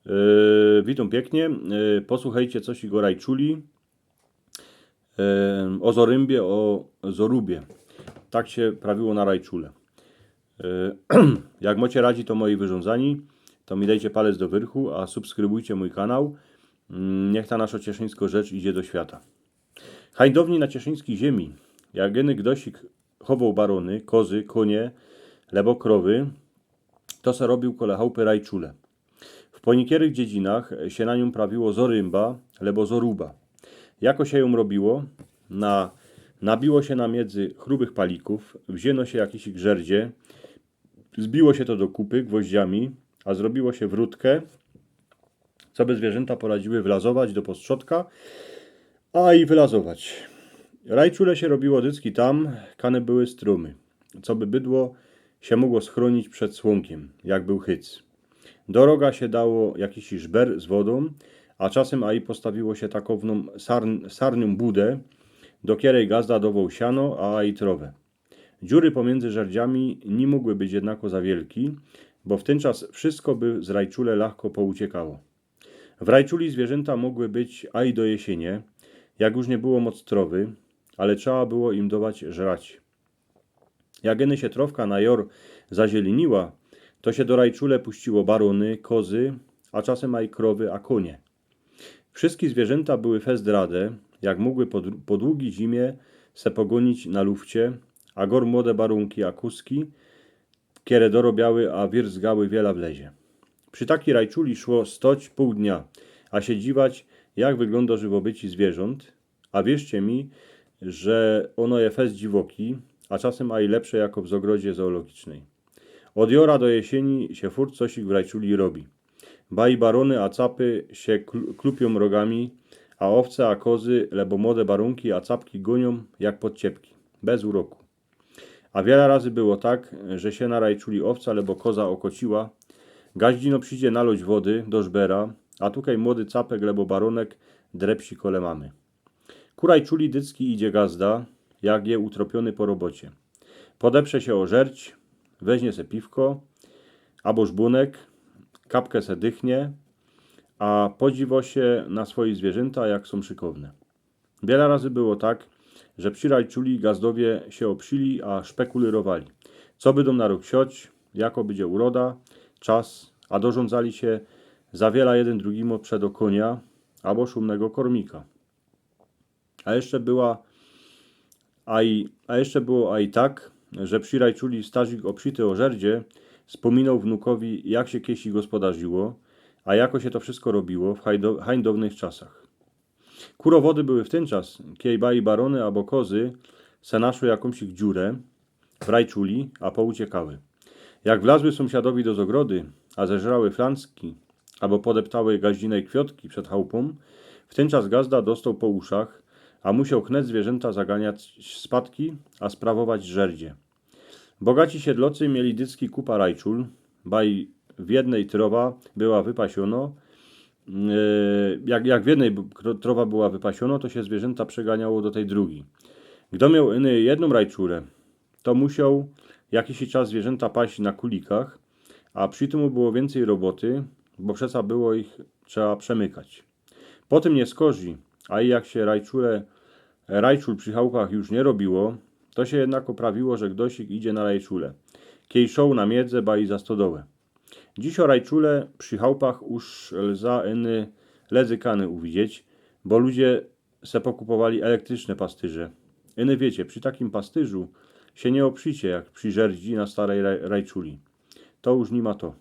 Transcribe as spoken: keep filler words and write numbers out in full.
E, witōm piyknie. E, posuchejcie cosik ô rajczuli. E, ô zorymbie, ô zorubie. Tak sie prawiło na rajczule. E, jak mocie radzi to moje wyrządzanie, to mi dejcie palec do wyrchu, a subskrybujcie mōj kanał. Mm, niych ta naszo cieszyńsko rzecz idzie do świata. Hańdowni na cieszyńskij ziemi, jak geny gdosik chowoł barōny, kozy, kōnie, lebo krowy, to se robiōł kole chałpy rajczule. W ponikierych dziedzinach sie na niōm prawiło zorymba, lebo zoruba. Jako sie jōm robiło? Na, nabiło sie na miedzy chrubych palikōw, wziyno sie jakisik żerdzie, zbiło sie to do kupy gwoździami, a zrobiło sie wrōtke, co by zwierzynta poradziły wlazować do postrzodka, a i wylazować. Rajczule sie robiło dycki tam, kany były strōmy, co by bydło sie mogło schrōnić przed słōnkiym, jak bōł hyc. Do roga sie dało jakiś żber z wodōm, a czasym a i postawiło sie takownōm sarn-, sarniōm budã, do kierej gazda dowoł siano, a i trowã. Dziury pomiyndzy żerdziami niy mogły być jednako za wielki, bo w tyn czas wszystko by z rajczule lachko pouciekało. W rajczuli zwierzynta mogły być a i do jesynie, jak już niy było moc trowy, ale trzeba było im dować żrać. Jak geny sie trowka na jor zazieliniła, to sie do rajczule puściło barōny, kozy, a czasym a i krowy, a kōnie. Wszyjske zwierzynta były fest rade, jak mogły po dru-, po długij zimie se pogōnić na lufcie, a gor młode barōnki a kōzki, kere dorobiały a wierzgały wiela w lezie. Przi takij rajczuli szło stoć pōł dnia, a sie dziwać, jak wyglōndo żywobycie zwierzōnt, a wierzcie mi, że ôno je fest dziwoki, a czasym a i lepsze jako w zogrodzie zoologicznyj. Ôd jora do jesyni sie furt cosik w rajczuli robi. Ba i barōny a capy sie kl-, klupiōm rogami, a ôwce a kozy, lebo młode barōnki a capki gōniōm jak podciepki, bez uroku. A wiela razy było tak, że sie na rajczuli ôwca lebo koza ôkociła, gaździno przidzie naloć wody do żbera, a tukej młody capek lebo barōnek drepsi kole mamy. Ku rajczuli dycki idzie gazda, jak je utropiōny po robocie. Podeprze sie ô żerdź, weźnie se piwko abo żbōnek, kapke se dychnie, a podziwo sie na swoje zwierzynta, jak sōm szykowne. Wiela razy było tak, że przi rajczuli gazdowie sie ôpsili a szpekulyrowali, co bydōm na rok sioć, jako bydzie uroda, czas, a dorządzali sie za wiela jedyn drugimu przedo kōnia abo szōmnego kormika. A jeszcze była, a i, a jeszcze było a i tak, że przi rajczuli starzik ôpsity ô żerdzie spōminoł wnukowi, jak sie kiejsi gospodarziło, a jako sie to wszystko robiło w hajdo-, hańdownych czasach. Kurowody były w tyn czas, kiej ba i barōny abo kozy se naszły jakōmś dziurã w rajczuli, a pouciekały. Jak wlazły sōmsiadowi do zogrody, a zeżrały flancki, abo podeptały gaździnej kwiotki przed chałpōm, w tyn czas gazda dostoł po uszach, a musioł chnet zwierzynta zaganiać spadki, a sprawować żerdzie. Bogaci siedlocy mieli dycki kupa rajczul, ba i w jednej trowa była wypasiono, e, jak, jak w jednej b-, kro-, trowa była wypasiono, to sie zwierzynta przeganiało do tyj drugij. Gdo mioł iny jednōm rajczulã, to musioł jakiś czas zwierzynta paść na kulikach, a przi tymu było wiyncyj roboty, bo przeca było ich trzeba przemykać. Po tym niy skorzij, a i jak sie rajczule, rajczul przi chałpach już niy robiło, to sie jednako prawiło, że gdosik idzie na rajczule, kiej szoł na miedzã ba i za stodołã. Dzisiŏ rajczule przi chałpach już lza iny ledzykany uwidzieć, bo ludzie se pokupowali elektryczne pastyrze. Iny wiycie, przi takim pastyrzu sie niy ôpszicie jak przi żerdzi na starej raj-, rajczuli. To już niy ma to.